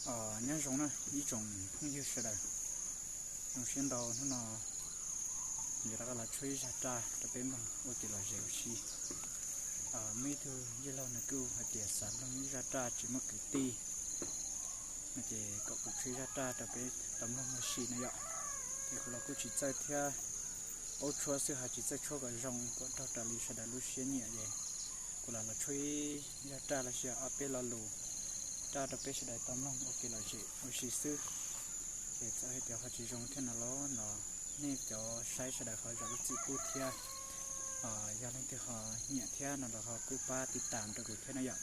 Nyob zoo na ib tsoom phooj ywg sawv daws, zoo siab ntau hnub no kuv yuav rov qab los tshuab ib zaj raj rau peb mloog ua kev lom zem ua si. Muaj ib tug yawg laug nws kuj hais tias xav mloog ib zaj raj tsis muaj kwv tij, no ces kom kuv tshuab ib zaj raj rau peb tau mloog ua si no yom. Ces kuv los kuj tsis txawj thiab, paub tshuab xwb ho tsis txawj tshuab kom zoo kom raug raws li sawv daws lub siab nyiam es kuv los los tshuab ib zaj raj los sis ob peb lo lus raj rau peb sawv daws tau mloog ua kev lom zem ua si xwb. Ces txawm hais tias ho tsis zoo thiab no los no nej cov saib sawv daws ho zam lub txim pub thiab. Yog leej twg ho nyiam thiab no los ho kuj pab tiv tam rau kuv thiab na yom.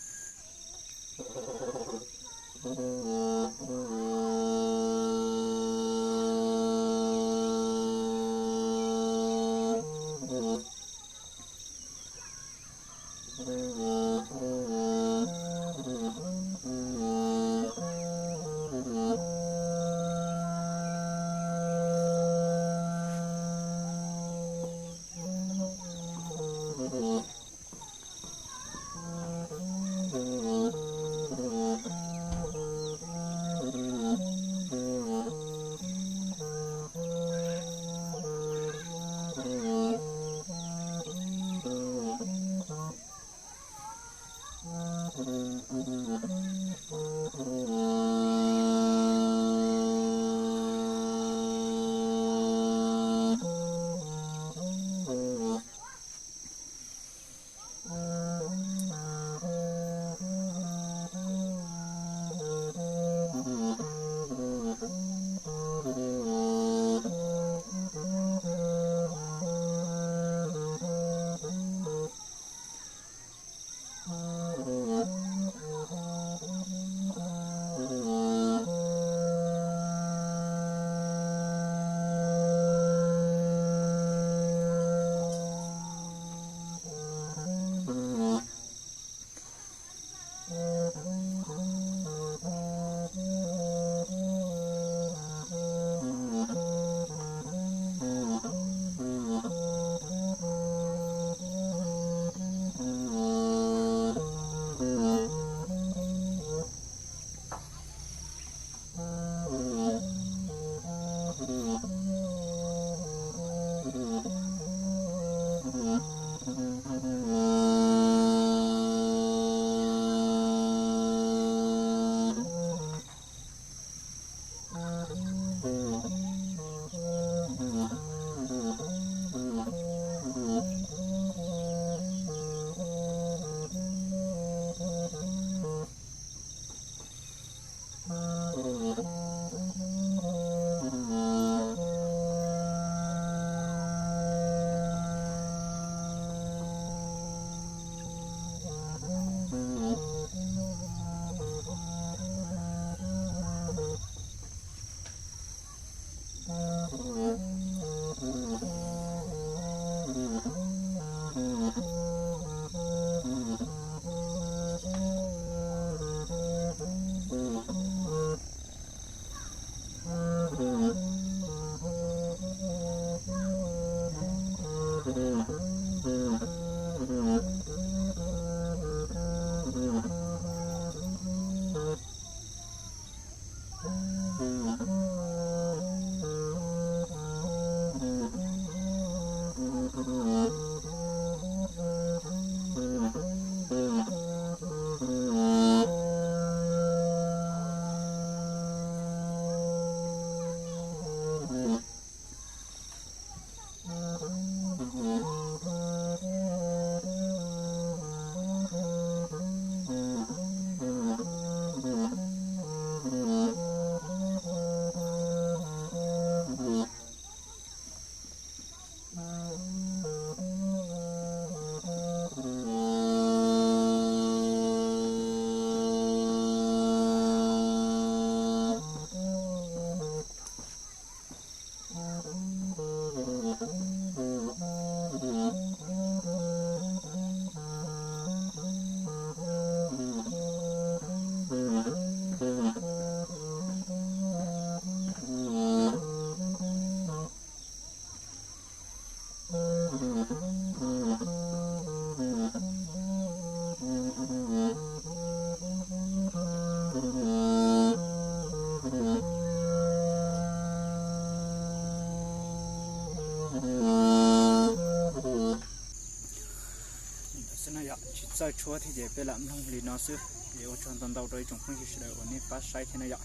No yog tsis txawj tshuab thiab ces peb lam mloog li no xwb. Es ua tsaug ntau ntau rau ib tsoom phooj ywg sawv daws uas nej pab saib thiab no yom.